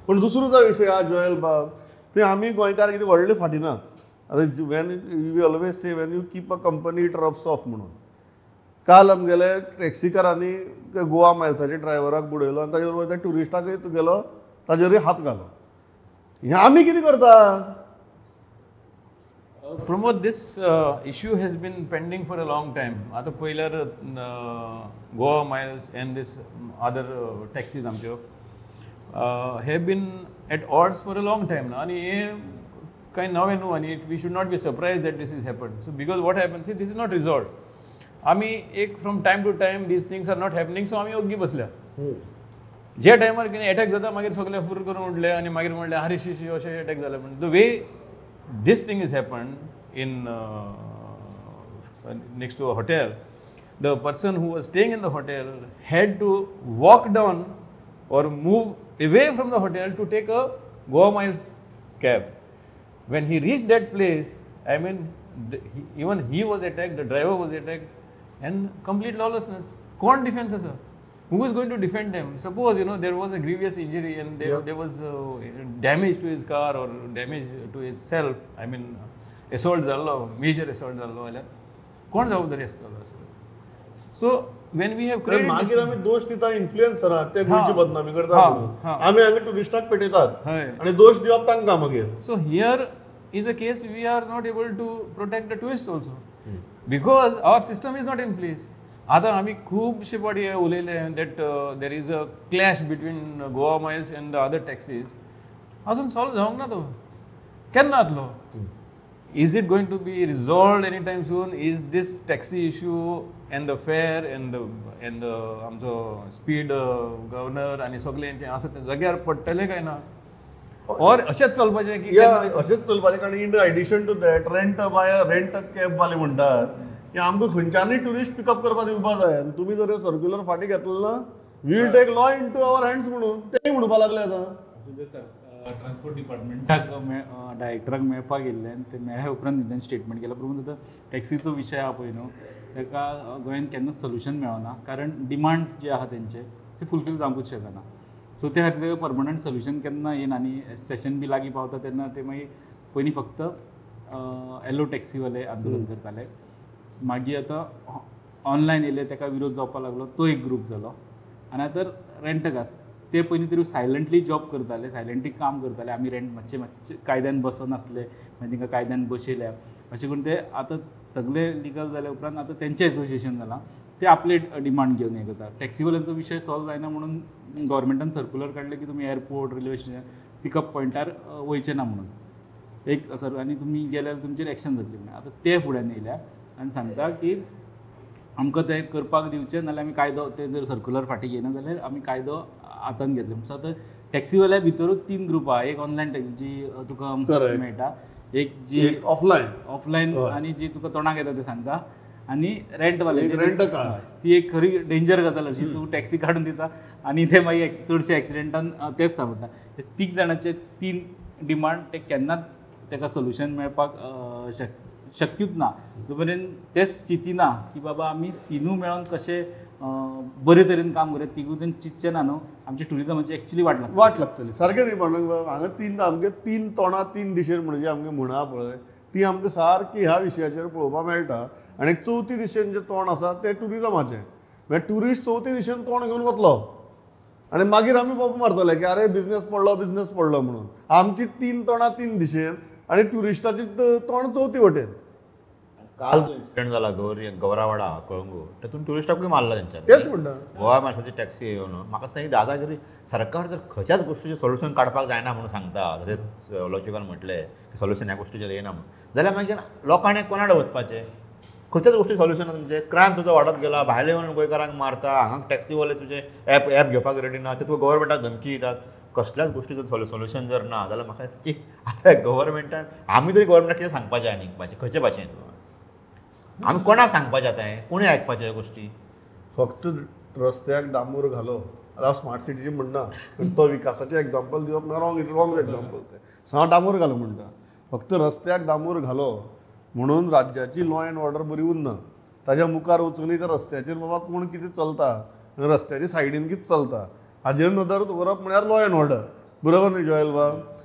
पण दुसरो जो विशय आहा जोएल बाब, ते आमी गोंयकार कितें व्हडले फाटी नात. आतां when you always say when you keep a company it rubs off म्हणून. काल आमगेले टॅक्सीकारांनी गोवा मायल्साच्या ड्रायव्हराक बुडयलो आनी ताजे बरोबर त्या ट्युरिस्टाकय तुगेलो ताजेरूय हात घालो. हें आमी कितें करता? Pramod, this issue has been pending for a long time. आतां पयल्यार Goa Miles and this other taxis आमच्यो have been at odds for a long time. आनी हें कांय नवें न्हू आनी we should not be surprised that this is happen. So because what happen, see this is not resolved. आमी एक from time to time these things are not happening, so आमी ओग्गी बसल्या. जे टायमार कितें एटॅक जाता मागीर सगळे फुर करून उठले आनी मागीर म्हणलें आरे शी शी अशें एटॅक जालें. म्हण the way this thing is happen in next to a hotel, the person who was staying in the hotel had to walk down or move away from the hotel to take a Goa Miles cab. When he reached that place, I mean, even he was attacked, the driver was attacked, and complete lawlessness. Kon defense asa? Who is going to defend them? Suppose, you know, there was a grievous injury and there was damage to his car or damage to his self, I mean, assault jallo, major assault jallo, कोण जबाबदारी आसतलो? So when we have created, मागीर आमी दोश दिता इन्फ्लुएन्सराक, ते गोंयची बदनामी करता म्हणून. आमी हांगा ट्युरिस्टाक पेटयतात आनी दोश दिवप तांकां मागीर. So here is a case we are not able to protect the tourist also because our system is not in place. आतां आमी खुबशे फावटी उलयले that there is a clash between Goa Miles and the other taxis. अजून solve जावंक ना तो, केन्ना जातलो? Is it going to be resolved anytime soon? Is this taxi issue and the fare and the आमचो स्पीड गव्हर्नर आनी सगळें तें आसा तें जाग्यार पडटलें काय ना? और अशेंच चलपाचें की अशेंच चलपाचें? कारण in addition to that rent by rent cab वाले म्हणटात की आमकां खंयच्यानूय ट्युरिस्ट पिकअप करपाक दिवपा जाय आनी तुमी जर सर्क्युलर फाटीं घेतलो ना, we will take law into our hands म्हणून तेय म्हणपाक लागले आतां. ट्रान्सपोर्ट डिपार्टमेंटाक डायरेक्टराक मेळपाक गेल्ले आनी ते मेळ्ळ्या उपरांत तेंच्यांनी स्टेटमेंट केलां. पूण आतां टॅक्सीचो विशय आहा पळय न्हू, ताका गोंयांत केन्नाच सोल्युशन मेळना, कारण डिमांड्स जे आहा तेंचे ते फुलफील जावंकूच शकना. सो त्या खातीर ताका परमनंट सोल्युशन केन्ना येना आनी सेशन बी लागीं पावता तेन्ना ते मागीर पयलीं फक्त येलो टॅक्सीवाले आंदोलन करताले, मागीर आतां ऑनलायन येयले ताका विरोध जावपाक लागलो, तो एक ग्रूप जालो. आनी आतां रेंटकार ते पयलीं तरी सायलंटली जॉब करताले, सायलंटली काम करताले, आमी रेंट मातशें मातशें कायद्यान बसनासले, मागीर तांकां कायद्यान बसयल्या अशें करून ते आतां सगळे लिगल जाल्या उपरांत आतां तेंचें एसोसिएशन जालां, ते आपले डिमांड घेवन हें करता. टॅक्सीवाल्यांचो विशय सॉल्व जायना म्हणून गव्हर्मेंटान सर्कुलर काडलें की तुमी एअरपोर्ट, रेल्वे स्टेशन पिकअप पॉयंटार वयचें ना म्हणून एक सर, आनी तुमी गेल्यार तुमचेर एक्शन जातली म्हणून. आतां ते फुड्यान येयल्या आनी सांगता की आमकां तें करपाक दिवचें, नाल्यार आमी कायदो ते जर सर्कुलर फाटीं घेयना जाल्यार आमी कायदो हातान घेतले. सो आतां टॅक्सीवाल्या भितरूच तीन ग्रुप आहा, एक ऑनलायन टॅक्सी जी तुका मेळटा, एक जी ऑफलायन ऑफलायन आनी जी तुका तोंडाक येता ते सांगता, आनी रेंटवाले ती एक खरी डेंजर गजाल अशी, तूं टॅक्सी काडून दिता आनी ते मागीर चडशे एक्सिडेंटान तेच सांपडटा. ते तीग जाणांचे तीन डिमांड ते केन्नाच ताका सोल्युशन मेळपाक शक्यूच ना. तो पर्यंत तेच चिंतिना की बाबा आमी तिनूय मेळोन कशें बरे तरेन काम करूया, तिगूय जाण चिंतचें ना न्हू, आमच्या ट्युरिजमाची एक्चुली वाट लागतली, वाट लागतली. सारकें न्ही म्हणून हांगा तीन आमगे तीन तोंडां तीन दिशेन म्हणजे आमगे म्हणा पळय ती आमकां सारकी ह्या विशयाचेर पळोवपाक मेळटा. आनी चवथी दिशेन जें तोंड आसा तें ट्युरिजमाचें, म्हळ्यार ट्युरिस्ट चवथी दिशेन तोंड घेवन वतलो आनी मागीर आमी बोब मारतले की अरे बिजनेस पडलो, बिजनेस पडलो म्हणून. आमची तीन तोंडां तीन दिशेन आनी ट्युरिस्टाची तोंड चवथी वटेन. काल जो इन्सिडंट जाला गौरावाडा कळंगूट, तातूंत ट्युरिस्टाकूय मारला तेंच्यांनी. तेच म्हणटा गोवा माणसाची टॅक्सी येवन. म्हाका दिसता ही दादागिरी सरकार जर खंयच्याच गोश्टीचें सोल्युशन काडपाक जायना म्हणून सांगता, जशें लॉजिकान म्हटलें की सोल्युशन ह्या गोश्टीचेर येना म्हणून, जाल्यार मागीर लोकांनी कोणाकडे वचपाचें? खंयच्याच गोश्टी सोल्युशन ना तुमचें. क्रायम तुजो वाडत गेला, भायले येवन गोंयकारांक मारता, हांगा टॅक्सीवाले तुजे एप एप घेवपाक रेडी ना, ते तुका गव्हर्मेंटाक धमकी दितात. कसल्याच गोश्टीचो सोल्युशन जर ना जाल्यार म्हाका दिसता की आतां गव्हर्मेंटान आमी तरी गव्हर्मेंटाक कितें सांगपाचें आनीक भाशे खंयचे भाशेन आमी कोणाक सांगपाचें आतां हें? कोणी आयकपाचें ह्यो गोश्टी? फक्त रस्त्याक डांबोर घालो आतां स्मार्ट सिटीचें म्हणना, पण तो विकासाचें एग्जाम्पल दिवप म्हळ्यार रॉंग रॉंग एग्जाम्पल तें. सो हांव डांबोर घालो म्हणटा, फक्त रस्त्याक डांबोर घालो म्हणून राज्याची लॉ एंड ऑर्डर बरी उरना. ताज्या मुखार वचूनय त्या रस्त्याचेर बाबा कोण कितें चलता आनी रस्त्याच्या सायडीन कितें चलता हाजेर नदर दवरप म्हळ्यार लॉ एंड ऑर्डर. बरोबर न्ही जोयल बाब?